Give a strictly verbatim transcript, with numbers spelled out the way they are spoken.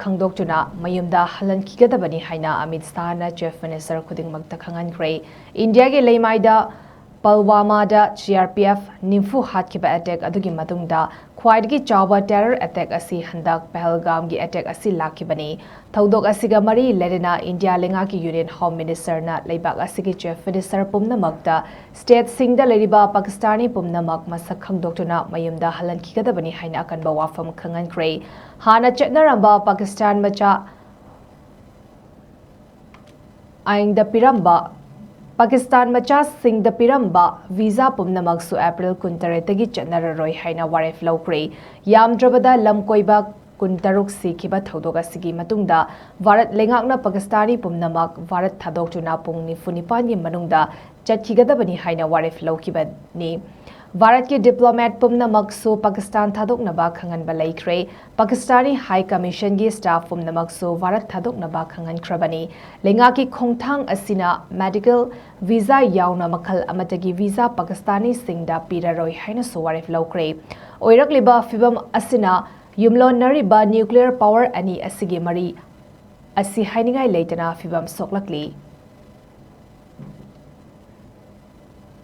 ꯈꯪꯗꯣꯛꯇꯨꯅ ꯃꯌꯨꯝꯗ ꯍꯜꯍꯟꯈꯤꯒꯗꯕꯅꯤ ꯍꯥꯏꯅ Amit ꯁꯥꯍꯅ chief minister ꯈꯨꯗꯤꯡꯃꯛꯇ ꯈꯪꯍꯟꯈ꯭ꯔꯦ꯫ ꯏꯟꯗꯤꯌꯥꯒꯤ ꯂꯩꯃꯥꯏꯗ ꯄꯜꯋꯥꯃꯥꯗ ꯁꯤ ꯑꯥꯔ ꯄꯤ ꯑꯦꯐ ꯅꯤꯐꯨ ꯍꯥꯠꯈꯤꯕ ꯑꯦꯇꯦꯛ ꯑꯗꯨꯒꯤ ꯃꯇꯨꯡꯗ ꯈ꯭ꯋꯥꯏꯗꯒꯤ ꯆꯥꯎꯕ ꯇꯦꯔꯔ ꯑꯦꯇꯦꯛ ꯑꯁꯤ ꯍꯟꯗꯛ ꯄꯍꯜꯒꯥꯝꯒꯤ ꯑꯦꯇꯦꯛ ꯑꯁꯤ ꯂꯥꯛꯈꯤꯕꯅꯤ꯫ ꯊꯧꯗꯣꯛ ꯑꯁꯤꯒ ꯃꯔꯤ ꯂꯩꯅꯅ ꯏꯟꯗꯤꯌꯥ ꯂꯩꯉꯥꯛꯀꯤ ꯌꯨꯅꯤꯌꯟ ꯍꯣꯝ ꯃꯤꯅꯤꯁꯇꯔꯅ ꯂꯩꯕꯥꯛ ꯑꯁꯤꯒꯤ ꯆꯤꯐ ꯃꯤꯅꯤꯁꯇꯔ ꯄꯨꯝꯅꯃꯛꯇ ꯁ꯭ꯇꯦꯠꯁꯤꯡꯗ ꯂꯩꯔꯤꯕ ꯄꯥꯀꯤꯁꯇꯥꯅꯤ ꯄꯨꯝꯅꯃꯛ ꯃꯁꯛ ꯈꯪꯗꯣꯛꯇꯨꯅ ꯃꯌꯨꯝꯗ ꯍꯜꯍꯟꯈꯤꯒꯗꯕꯅꯤ ꯍꯥꯏꯅ ꯑꯀꯟꯕ ꯋꯥꯐꯝ ꯈꯪꯍꯟꯈ꯭ꯔꯦ꯫ ꯍꯥꯟꯅ ꯆꯠꯅꯔꯝꯕ ꯄꯥꯀꯤꯁꯇꯥꯟ ꯃꯆꯥ ꯑꯥꯏꯟꯗ ꯄꯤꯔꯝꯕ ꯄꯥꯀꯤꯁꯇꯥꯟ ꯃꯆꯥꯁꯤꯡꯗ ꯄꯤꯔꯝꯕ ꯚꯤꯖꯥ ꯄꯨꯝꯅꯃꯛꯁꯨ ꯑꯦꯄ꯭ꯔꯤꯜ ꯀꯨꯟꯇꯔꯦꯠꯇꯒꯤ ꯆꯠꯅꯔꯔꯣꯏ ꯍꯥꯏꯅ ꯋꯥꯔꯦꯞ ꯂꯧꯈ꯭ꯔꯦ꯫ ꯌꯥꯝꯗ꯭ꯔꯕꯗ ꯂꯝ ꯀꯣꯏꯕ ꯀꯨꯟꯇꯔꯨꯛ ꯁꯤꯈꯤꯕ ꯊꯧꯗꯣꯛ ꯑꯁꯤꯒꯤ ꯃꯇꯨꯡꯗ ꯚꯥꯔꯠ ꯂꯩꯉꯥꯛꯅ ꯄꯥꯀꯤꯁꯇꯥꯅꯤ ꯄꯨꯝꯅꯃꯛ ꯚꯥꯔꯠ ꯊꯥꯗꯣꯛꯇꯨꯅ ꯄꯨꯡ ꯅꯤꯐꯨ ꯅꯤꯄꯥꯟꯒꯤ ꯃꯅꯨꯡꯗ ꯆꯠꯈꯤꯒꯗꯕꯅꯤ ꯍꯥꯏꯅ ꯋꯥꯔꯦꯞ ꯂꯧꯈꯤꯕꯅꯤ꯫ ꯚꯥꯔꯠꯀꯤ ꯗꯤꯄ꯭ꯂꯣꯃꯦꯠ ꯄꯨꯝꯅꯃꯛꯁꯨ ꯄꯥꯀꯤꯁꯇꯥꯟ ꯊꯥꯗꯣꯛꯅꯕ ꯈꯪꯍꯟꯕ ꯂꯩꯈ꯭ꯔꯦ꯫ ꯄꯥꯀꯤꯁꯇꯥꯅꯤ ꯍꯥꯏ ꯀꯃꯤꯁꯟꯒꯤ ꯁ꯭ꯇꯥꯐ ꯄꯨꯝꯅꯃꯛꯁꯨ ꯚꯥꯔꯠ ꯊꯥꯗꯣꯛꯅꯕ ꯈꯪꯍꯟꯈ꯭ꯔꯕꯅꯤ꯫ ꯂꯩꯉꯥꯛꯀꯤ ꯈꯣꯡꯊꯥꯡ ꯑꯁꯤꯅ ꯃꯦꯗꯤꯀꯦꯜ ꯚꯤꯖꯥ ꯌꯥꯎꯅ ꯃꯈꯜ ꯑꯃꯠꯇꯒꯤ ꯚꯤꯖꯥ ꯄꯥꯀꯤꯁꯇꯥꯅꯤꯁꯤꯡꯗ ꯄꯤꯔꯔꯣꯏ ꯍꯥꯏꯅꯁꯨ ꯋꯥꯔꯦꯞ ꯂꯧꯈ꯭ꯔꯦ꯫ ꯑꯣꯏꯔꯛꯂꯤꯕ ꯐꯤꯚꯝ ꯑꯁꯤꯅ ꯌꯨꯝꯂꯣꯟꯅꯔꯤꯕ ꯅ꯭ꯌꯨꯀ꯭ꯂꯤꯌꯔ ꯄꯥꯋꯔ ꯑꯅꯤ ꯑꯁꯤꯒꯤ ꯃꯔꯤ ꯑꯁꯤ ꯍꯥꯏꯅꯤꯡꯉꯥꯏ ꯂꯩꯇꯅ ꯐꯤꯚꯝ ꯁꯣꯛꯂꯛꯂꯤ꯫